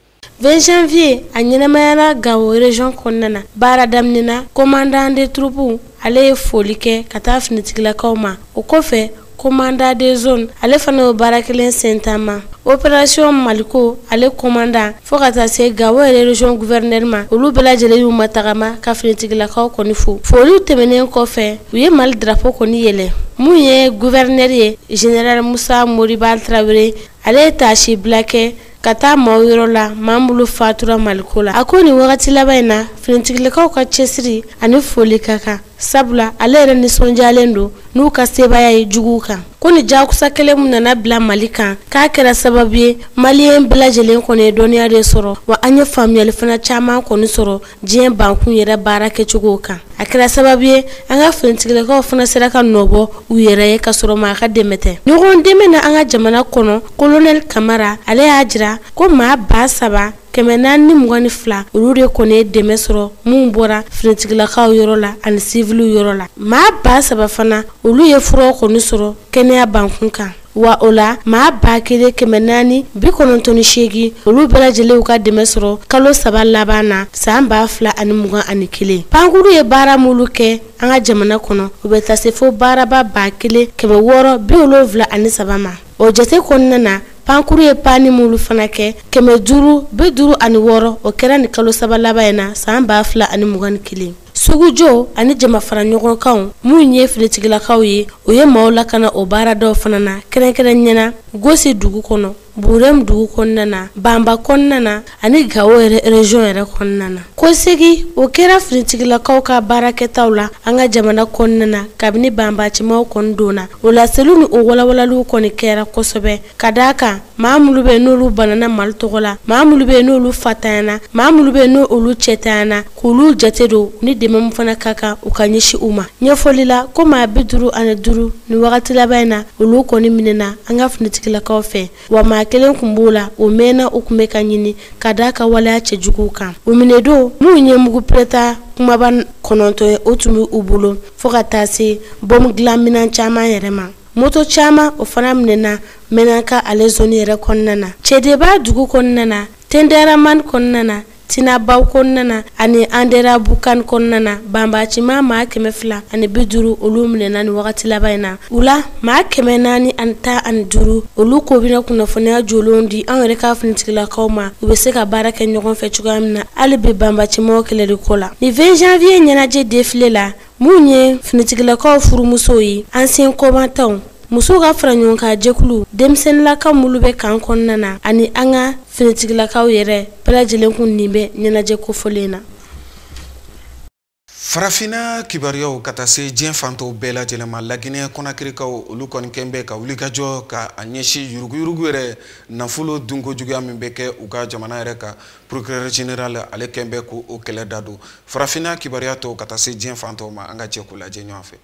20 janvier a ɲɛnamayara Gawo région kɔnɔna na. Baara daminɛna, commandant de troupe ale ye foli kɛ ka taa finitigilakaw ma. O kɔfɛ, commandant de zone ale fana y'o baara kelen sen taama. Opération Maliko ale commandant fo ka taa se Gawo yɛrɛ région gouverneur ma, olu bɛɛ lajɛlen y'u matagama ka finitigilakaw kɔni fo. Foliw tɛmɛnen kɔfɛ, u ye Mali drapeau kɔni yɛlɛ. Mun ye gouverneur ye, général Musa Moriba Traoré, ale ye taasi bila kɛ ka taa maaw yɔrɔ la, maa minnu fatura Maliko la. A ko nin wagati laban in na, finitigilakaw ka cɛsiri ani foli ka kan, sabula ale yɛrɛ nisɔndiyalen don n'u ka sebaaya ye juguw kan. Ko ni jagosa kelen min nana bila Mali kan, k'a kɛra sababu ye maliyɛn bɛɛ lajɛlen kɔni ye dɔnniya de sɔrɔ, wa an ye faamuyali fana caman kɔni sɔrɔ diɲɛ bankun yɛrɛ baara kɛcogo kan. A kɛra sababu ye an ka finitigilakaw fana sera ka nɔbɔ u yɛrɛ ye ka sɔrɔ maa ka dɛmɛ tɛ. Ɲɔgɔn dɛmɛ na an ka jamana kɔnɔ, colonel Kamara ale y'a jira ko maa 3422 olu de kɔni ye dɛmɛ sɔrɔ mun bɔra finitigilakaw yɔrɔ la ani siviliw yɔrɔ la. Maa 3000 fana olu ye furaw kɔni sɔrɔ kɛnɛya bankun kan. Wa o la maa 1498 olu bɛɛ lajɛlen ka dɛmɛ sɔrɔ kalo 3 laban na san 2021. Pankuru ye baara minnu kɛ an ka jamana kɔnɔ, u bɛ taa se fo baaraba 1673 ma. O jate kɔnɔna na, pankuru ye panni minnu fana kɛ 556, o kɛra ni kalo 3 laban in na san 2021. Sugujɔ ani jama fara ɲɔgɔn kan mun ye finitigilakaw ye, o ye maaw lakana o baaradaw fana na, kɛrɛnkɛrɛn na Gosi dugu kɔnɔ, Burem dugu kɔnɔna na, Banba kɔnɔna na ani Gawo yɛrɛ région yɛrɛ kɔnɔna na. Kosegi o kɛra finitigilakaw ka baarakɛtaw la an ka jamana kɔnɔna na kabini banbacimaw kɔni donna. O laseliw ni o walawalaliw kɔni kɛra kosɛbɛ, ka d'a kan maa minnu bɛ n'olu banana Mali tɔgɔ la, maa minnu bɛ n'olu fatanyana, maa minnu bɛ n'olu cɛtanyana, k'olu jate don ni dɛmɛ min fana ka kan u ka ɲɛsin u ma. Ɲɛfɔli la ko maa 55 ni wagati laban in na, olu kɔni minɛna an ka finitigilakaw fɛ, wa maa kelen tun b'o la, o mɛnna u tun bɛ ka ɲini ka d'a ka waleya cɛjuguw kan. O minɛdon minnu ye mugu pɛrɛta kumaba 9 ye, o tun bɛ u bolo fo ka taa se bɔmu dilan minɛn caman yɛrɛ ma. Moto caman o fana minɛna Menaka ale zone yɛrɛ kɔnɔna na, Cɛdeba dugu kɔnɔna na, Tenderaman kɔnɔna na, Tinabaw kɔnɔna na ani Anderabukan kɔnɔna na. Banbacima maa 250 olu minɛna ni wagati laban in na. U la maa 415 olu ko bɛna kunnafoniya jolenw di an yɛrɛ ka finitigilakaw ma, u bɛ se ka baara kɛ ɲɔgɔn fɛ cogoya min na hali bi banbacimaw kɛlɛli ko la. Ni 20 janvier ɲɛnajɛ défilé la, mun ye finitigilakaw furumusow ye, ancien combattants, musow ka fara ɲɔgɔn kan jɛkulu, denmisɛnninlakaw minnu bɛ kan kɔnɔna na ani an ka finitigilakaw yɛrɛ bɛɛ lajɛlen kun nin bɛ ɲɛnajɛ kofɔlen na. Farafinna kibaruyaw ka taa se diɲɛ fantɔw bɛɛ lajɛlen ma. Laginɛ Kɔnakirikaw olu kɔni kɛn bɛ ka wulikajɔ ka a ɲɛsin yuruguyurugu yɛrɛ nafolo dunkojuguya min bɛ kɛ u ka jamana yɛrɛ kan. Procureur général ale kɛn bɛ k'o kɛlɛ da don. Farafinna kibaruya tɔw ka taa se diɲɛ fantɔw ma, an ka jɛ k'o lajɛ ɲɔgɔn fɛ.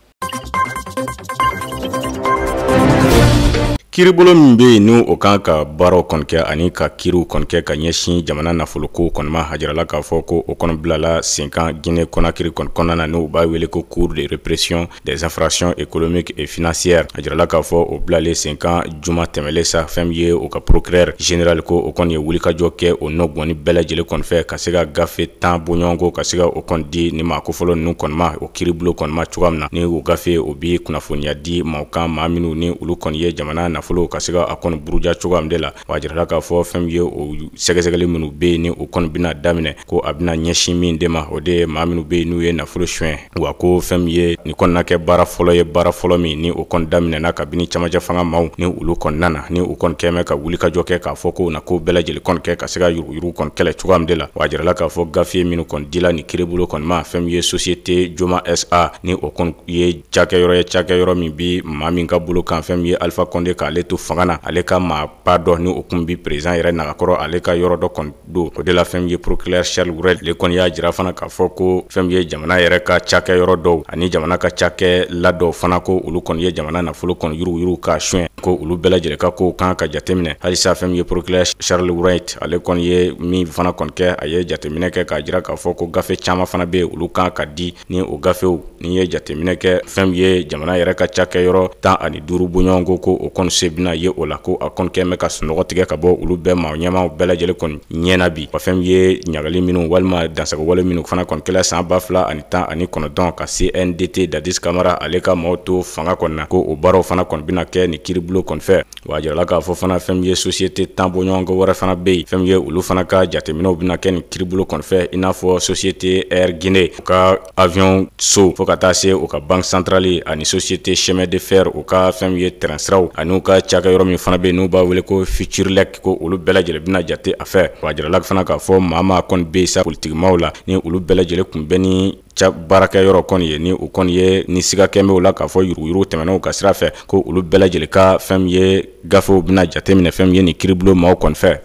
Kiiribolo min bɛ yen n'o kan ka baaraw kɔni kɛ ani ka kiiriw kɔni kɛ ka ɲɛsin jamana nafoloko kɔni ma, a jirala k'a fɔ ko o kɔni bilala sen kan Guinée Conakry kɔni kɔnɔna na, n'o b'a wele ko Cour de répression des infractions économiques et financières. A jirala k'a fɔ o bilalen sen kan juma tɛmɛlen sa, fɛn min ye o ka procureur général ko o kɔni ye wulikajɔ kɛ o nɔgɔni bɛɛ lajɛlen kɔni fɛ ka se ka gafe 10 bɔɲɔgɔnko ka se ka o kɔni di ni maa kofɔlɔ ninnu kɔni ma, o kiiribulon kɔni ma cogoya min na, ni o gafe o bi kunnafoniya di maaw kan, maa minnu ni olu kɔni ye jamana nafolo ka se ka a kɔni buruja cogoya min de la. Wa a jirala k'a fɔ fɛn min ye o sɛgɛsɛgɛli minnu bɛ yen ni o kɔni bɛna daminɛ, ko a bɛna ɲɛsin min de ma, o de ye maa minnu bɛ yen n'u ye nafolo suɲɛ. Wa ko fɛn min ye nin kɔni na kɛ baara fɔlɔ ye, baara fɔlɔ min ni o kɔni daminɛna kabini camancɛ fanga maaw ni olu kɔni nana, ni u kɔni kɛn bɛ ka wulikajɔ kɛ k'a fɔ ko na ko bɛɛ lajɛlen kɔni kɛ ka se ka yuruguyurugu kɔni kɛlɛ cogoya min de la. Wa a jirala k'a fɔ gafe minnu kɔni dila nin kiiribulon kɔni ma, fɛn min ye société Joma SA ni o kɔni ye cakɛyɔrɔ ye, cakɛyɔrɔ min bi maa min ka bolo kan, fɛn min ye Alpha Condé k'ale ale to fanga na, ale ka maaba dɔ ni o kun bi président yɛrɛ nagakɔrɔ, ale ka yɔrɔ dɔ kɔni don. O de la fɛn min ye procureur Charles Wright, ale kɔni y'a jira fana k'a fɔ ko fɛn min ye jamana yɛrɛ ka cakɛ yɔrɔ dɔw ani jamana ka cakɛ la dɔw fana, ko olu kɔni ye jamana nafolo kɔni yuruguyurugu k'a suɲɛ, ko olu bɛɛ lajɛlen ka kow kan ka jateminɛ. Halisa fɛn min ye procureur Charles Wright, ale kɔni ye min fana kɔni kɛ, a ye jateminɛ kɛ k'a jira k'a fɔ ko gafe caman fana bɛ yen, olu kan ka di. Ni o gafew ni ye jateminɛ kɛ, fɛn min ye jamana yɛrɛ ka cakɛ yɔrɔ 15 bɔɲɔgɔnko, ko o kɔni se bɛna ye o la, ko a kɔni kɛn bɛ ka sunɔgɔ tigɛ ka bɔ olu bɛɛ maa ɲɛmaaw bɛɛ lajɛlen kɔni ɲɛna bi. Wa fɛn min ye ɲagali minnu walima dansagowale minnu fana kɔni kɛla san 2019 ka CNDT Dadis Camara ale ka maaw to fanga kɔni na, ko o baaraw fana kɔni bɛna kɛ nin kiiribulon kɔni fɛ. Wa a jirala k'a fɔ fana fɛn min ye société 10 bɔɲɔgɔnko wɛrɛ fana bɛ yen, fɛn min ye olu fana ka jateminɛw bɛna kɛ nin kiiribulon kɔni fɛ, i n'a fɔ société Air Guinée u ka avion so, fo ka taa se u ka banque centrale ani société chemin de fer u ka fɛn min ye train siraw ani u ka cakɛ yɔrɔ min fana bɛ yen n'u b'a wele ko Futurelec, ko olu bɛɛ lajɛlen bɛna jate a fɛ. Wa a jirala fana k'a fɔ maa kɔni bɛ yen sa politikimaw la, ni olu bɛɛ lajɛlen kun bɛ ni baarakɛ yɔrɔ kɔni ye, ni u kɔni ye ni siga kɛn bɛ o la k'a fɔ yuruguyurugu tɛmɛnɛw ka sira fɛ, ko olu bɛɛ lajɛlen ka fɛn min ye gafew bɛna jateminɛ fɛn min ye nin kiiribulon maaw kɔni fɛ.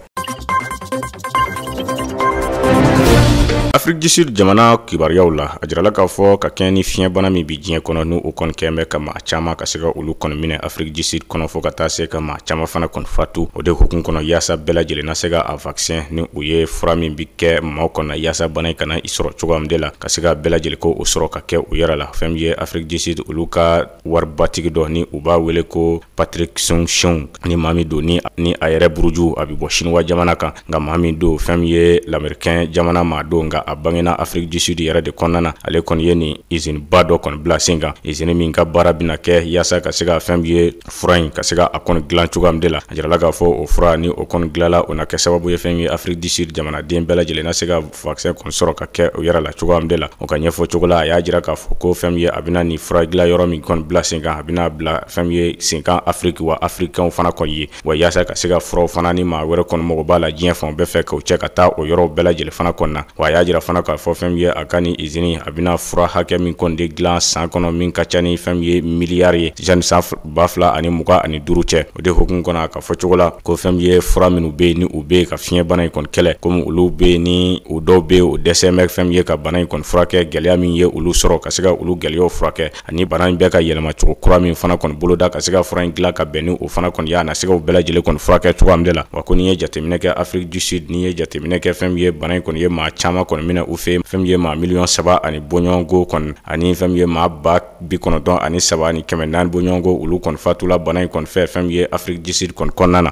Afrique du Sud jamana kibaruyaw la, a jirala k'a fɔ ka kɛɲɛ ni fiɲɛbana min bi diɲɛ kɔnɔ, n'o kɔni kɛn bɛ ka maa caman ka se ka olu kɔni minɛ Afrique du Sud kɔnɔ, fo ka taa se ka maa caman fana kɔni fatu. O de hukumu kɔnɔ, yaasa bɛɛ lajɛlen na se ka a vaccin ni u ye fura min bi kɛ maaw kɔnɔ yaasa bana in kana i sɔrɔ cogoya min de la, ka se ka bɛɛ lajɛlen ko o sɔrɔ ka kɛ u yɛrɛ la. Fɛn min ye Afrique du Sud olu ka waribatigi dɔ ni u b'a wele ko Patrick Soon-Shiong, ni maa min don ni a yɛrɛ buruju a bɛ bɔ Chinois jamana kan, nka maa min don fɛn min ye l'américain jamana maa don, nka a bangena Afrique du Sud yɛrɛ de kɔnɔna na. Ale kɔni ye nin usine ba dɔ kɔni bila sen kan, usine min ka baara bɛna kɛ yaasa ka se ka fɛn min ye fura in ka se ka a kɔni dilan cogoya min de la. A jirala k'a fɔ o fura ni o kɔni dilanla, o na kɛ sababu ye fɛn min ye Afrique du Sud jamanaden bɛɛ lajɛlen na se ka vaccin kɔni sɔrɔ ka kɛ o yɛrɛ la cogoya min de la. O ka ɲɛfɔ cogo la, a y'a jira k'a fɔ ko fɛn min ye a bɛna nin fura dilan yɔrɔ min kɔni bila sen kan, a bɛna bila fɛn min ye sen kan Afrique wa africain fana kɔni ye, wa yaasa ka se ka furaw fana ni maa wɛrɛ kɔni mago b'a la diɲɛ fan bɛɛ fɛ k'o cɛ ka taa o yɔrɔw bɛɛ lajɛlen fana kɔni na. Wa a y'a jira fana k'a fɔ fɛn min ye a ka nin usine a bɛna fura hakɛ min kɔni de dilan san kɔnɔ min ka ca ni fɛn min ye miliyari ye yanni san 2025 cɛ. O de hukumu kɔnɔ, a ka fɔ cogo la ko fɛn min ye fura minnu bɛ yen ni u bɛ yen ka fiɲɛbana in kɔni kɛlɛ, komi olu bɛ yen ni u dɔw bɛ yen o dɛsɛ bɛ fɛn min ye ka bana in kɔni furakɛ, gɛlɛya min ye olu sɔrɔ ka se ka olu gɛlɛyaw furakɛ, ani bana in bɛ ka yɛlɛma cogo kura min fana kɔni boloda ka se ka fura in dilan ka bɛn ni o fana kɔni ye, a na se ka o bɛɛ lajɛlen kɔni furakɛ cogoya min de la. Wa ko n'i ye jateminɛ kɛ Afrique du Sud, n'i ye jateminɛ kɛ fɛn min ye bana in kɔni ye maa caman kɔni minɛ u fɛ, fɛn min ye maa 3 miliyɔn ani bɔɲɔgɔnko kɔni, ani fɛn min ye maa 93 400 bɔɲɔgɔnko, olu kɔni fatula bana in kɔni fɛ fɛn min ye Afrique du Sud kɔni kɔnɔna na.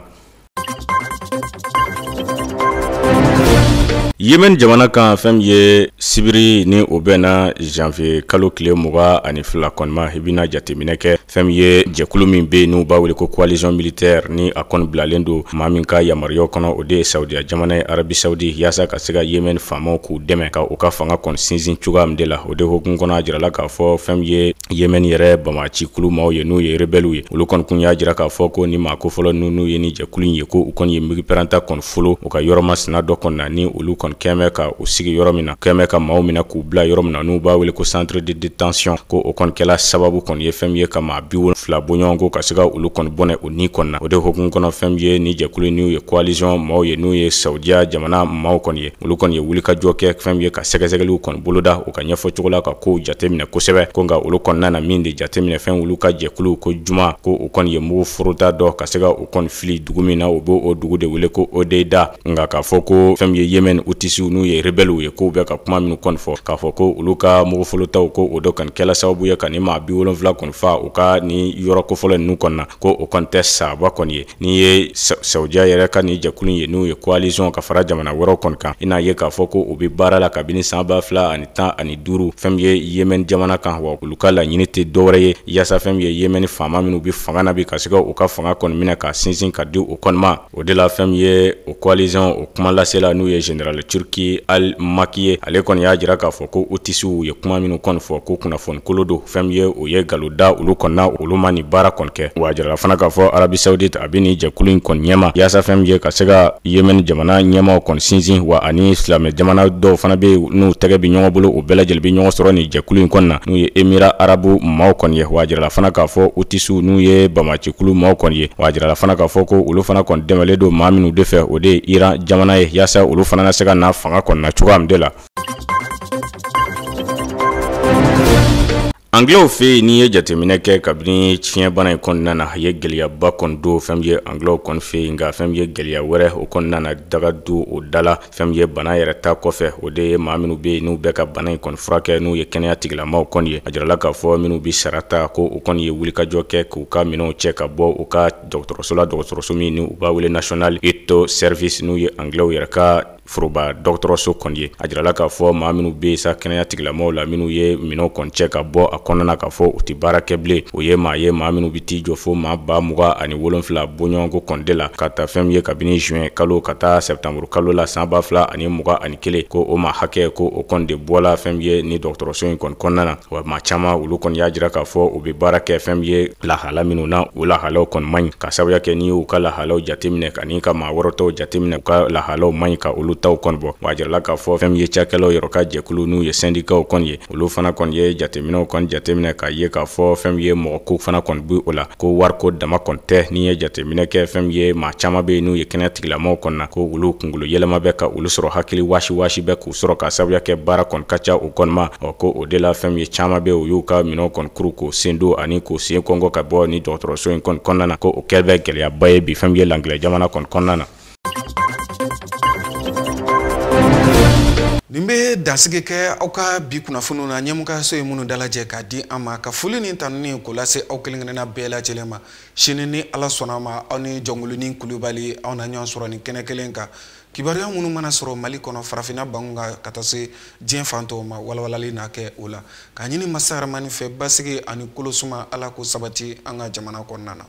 Yemen jamana kan, fɛn min ye sibiri ni o bɛnna janvier kalo tile 22 kɔni ma, i bɛna jateminɛ kɛ fɛn min ye jɛkulu min bɛ yen n'u b'a wele ko coalition militaire, ni a kɔni bilalen don maa min ka yamaruyaw kɔnɔ, o de ye Saudiya jamana ye, Arabie Saoudite, yaasa ka se ka Yemen faamaw k'u dɛmɛ ka u ka fanga kɔni sinsin cogoya min de la. O de hukumu kɔnɔ, a jirala k'a fɔ fɛn min ye Yemen yɛrɛ banbaanci kulu maaw ye n'u ye rebelles ye, olu kɔni kun y'a jira k'a fɔ ko ni maa ko fɔlɔ n'u ye ni jɛkulu in ye, ko u kɔni ye migi pɛrɛnta kɔni folo u ka yɔrɔ masina dɔ kɔni na, ni olu kɔni kɛmɛ ka u sigi yɔrɔ min na, kɛmɛ ka maaw minɛ k'u bila yɔrɔ min na n'u b'a wele ko centre de détention, ko o kɔni kɛla sababu kɔni ye fɛn min ye ka maa 70 bɔɲɔgɔnko ka se ka olu kɔni bɔnɛ o ni kɔni na. O de hukumu kɔnɔ, fɛn min ye ni jɛkulu n'u ye coalition maaw ye n'u ye Saudiya jamana maaw kɔni ye, olu kɔni ye wulikajɔ kɛ fɛn min ye ka sɛgɛsɛgɛliw kɔni boloda u ka ɲɛfɔ cogo la ka kow jateminɛ kosɛbɛ, ko nka olu kɔni nana min de jateminɛ fɛn olu ka jɛkulu ko juma ko u kɔni ye mugu forota dɔ ka se ka u kɔni fili dugu min na, u b'o o dugu de wele ko Hodeida. Nka k'a fɔ ko fɛn min ye Yemen Houthis n'u ye rebelles ye, k'u bɛ ka kuma minnu kɔni fɔ k'a fɔ ko olu ka mugu folotaw ko o dɔ kɔni kɛla sababu ye ka ni maa 70 kɔni fa u ka ni yɔrɔ kofɔlɔ ninnu kɔni na, ko o kɔni tɛ saba kɔni ye. N'i ye Saudiya yɛrɛ ka ni jɛkulu ye n'u ye coalition ka fara jamana wɛrɛw kɔni kan, i n'a ye k'a fɔ ko u bɛ baara la kabini san 2015 fɛn min ye Yemen jamana kan. Wa olu ka laɲini tɛ dɔwɛrɛ ye yaasa fɛn min ye Yemen faama minnu bɛ fanga na bi ka se ka u ka fanga kɔni minɛ ka sinsin ka di u kɔni ma. O de la fɛn min ye o coalition o kuma lasela n'u ye général Turki Al Maki ye, ale kɔni y'a jira k'a fɔ ko Houthisiw ye kuma minnu kɔni fɔ ko kunnafoni kolo don, fɛn min ye o ye nkalon da olu kɔni na, olu ma nin baara kɔni kɛ. Wa a jirala fana k'a fɔ Arabie Saoudite a bɛ nin jɛkulu in kɔni ɲɛma yaasa fɛn min ye ka se ka Yemen jamana ɲɛmaw kɔni sinsin, wa ani silamɛ jamana dɔw fana bɛ yen n'u tɛgɛ bɛ ɲɔgɔn bolo, u bɛɛ lajɛlen bɛ ɲɔgɔn sɔrɔ nin jɛkulu in kɔni na, n'u ye Émirats arabes maaw kɔni ye. Wa a jirala fana k'a fɔ Houthisiw n'u ye banbaancikulu maaw kɔni ye, wa a jirala fana k'a fɔ ko olu fana kɔni dɛmɛlen don maa minnu de fɛ, o de ye Iran jamana ye, yaasa olu fana na se ka na fanga kɔni na cogoya min de la. Anglais fɛ yen, n'i ye jateminɛ kɛ kabini fiɲɛbana in kɔnɔna na, a ye gɛlɛyaba kɔni don fɛn min ye anglais kɔni fɛ yen, nka fɛn min ye gɛlɛya wɛrɛ o kɔnɔna na daga don o da la. Fɛn min ye bana yɛrɛ ta kɔfɛ, o de ye maa minnu bɛ yen n'u bɛ ka bana in kɔni furakɛ, n'u ye kɛnɛya tigilamaaw kɔni ye. A jirala k'a fɔ minnu bɛ sara ta ko u kɔni ye wulikajɔ kɛ k'u ka minɛnw cɛ ka bɔ u ka dɔgɔtɔrɔso la, dɔgɔtɔrɔso min n'u b'a wele National Health Service, n'u ye anglais yɛrɛ ka foroba dɔgɔtɔrɔso kɔni ye. A jirala k'a fɔ maa minnu bɛ sa kɛnɛya tigilamaaw la, minnu ye minɛnw kɔni cɛ ka bɔ a kɔnɔna na k'a fɔ u tɛ baara kɛ bilen, o ye maa ye maa minnu bɛ t'i jɔ fo maa 27,000 bɔɲɔgɔnko kɔni de la, ka taa fɛn min ye kabini juin kalo ka taa septembre kalo la san 2021, ko o maa hakɛ ko o kɔni de bɔla fɛn min ye ni dɔgɔtɔrɔso in kɔni kɔnɔna na. Wa maa caman olu kɔni y'a jira k'a fɔ u bɛ baara kɛ fɛn min ye lahala minnu na, o lahalaw kɔni man ɲi, ka sababuya kɛ n'i y'u ka lahalaw jateminɛ ani ka maa wɛrɛ tɔw jateminɛ, u ka lahalaw man ɲi ka olu taw kɔni bɔ. Wa a jirala k'a fɔ fɛn min ye cakɛlaw yɛrɛ ka jɛkulu n'u ye syndicats kɔni ye, olu fana kɔni ye jateminɛw kɔni jateminɛ k'a ye k'a fɔ fɛn min ye mɔgɔ ko fana kɔni bɛ o la, ko wariko dama kɔni tɛ. N'i ye jateminɛ kɛ fɛn min ye maa caman bɛ yen n'u ye kɛnɛya tigilamaaw kɔni na, ko olu kunkolo yɛlɛma bɛ ka olu sɔrɔ, hakili waasi waasi bɛ k'u sɔrɔ, ka sababuya kɛ baara kɔni ka ca u kɔni ma. Ɔ ko o de la fɛn min ye caman bɛ yen u y'u ka minɛnw kɔni kuru k'u sen don ani k'u sen kɔngɔ ka bɔ ni dɔgɔtɔrɔso in kɔni kɔnɔna na, ko o kɛ bɛ gɛlɛyaba ye bi fɛn min ye Langilɛ jamana kɔni kɔnɔna na. Nin bɛ dansigi kɛ aw ka bi kunnafoniw na, ɲɛmɔgɔyaso ye minnu dalajɛ k'a di an ma, ka foli ni tanuni k'o lase aw kelen-kelenna bɛɛ lajɛlen ma. Sini ni Ala sɔnna ma, aw ni Jɔnkoloni Kulubali aw na ɲɔgɔn sɔrɔ nin kɛnɛ kelen kan. Kibaruya minnu mana sɔrɔ Mali kɔnɔ, farafinna bangun kan ka taa se diɲɛ fan tɔw ma, walawalali na kɛ o la. K'a ɲini Masa Rahamani fɛ basigi ani kolosuma Ala k'o sabati an ka jamana kɔnɔna na.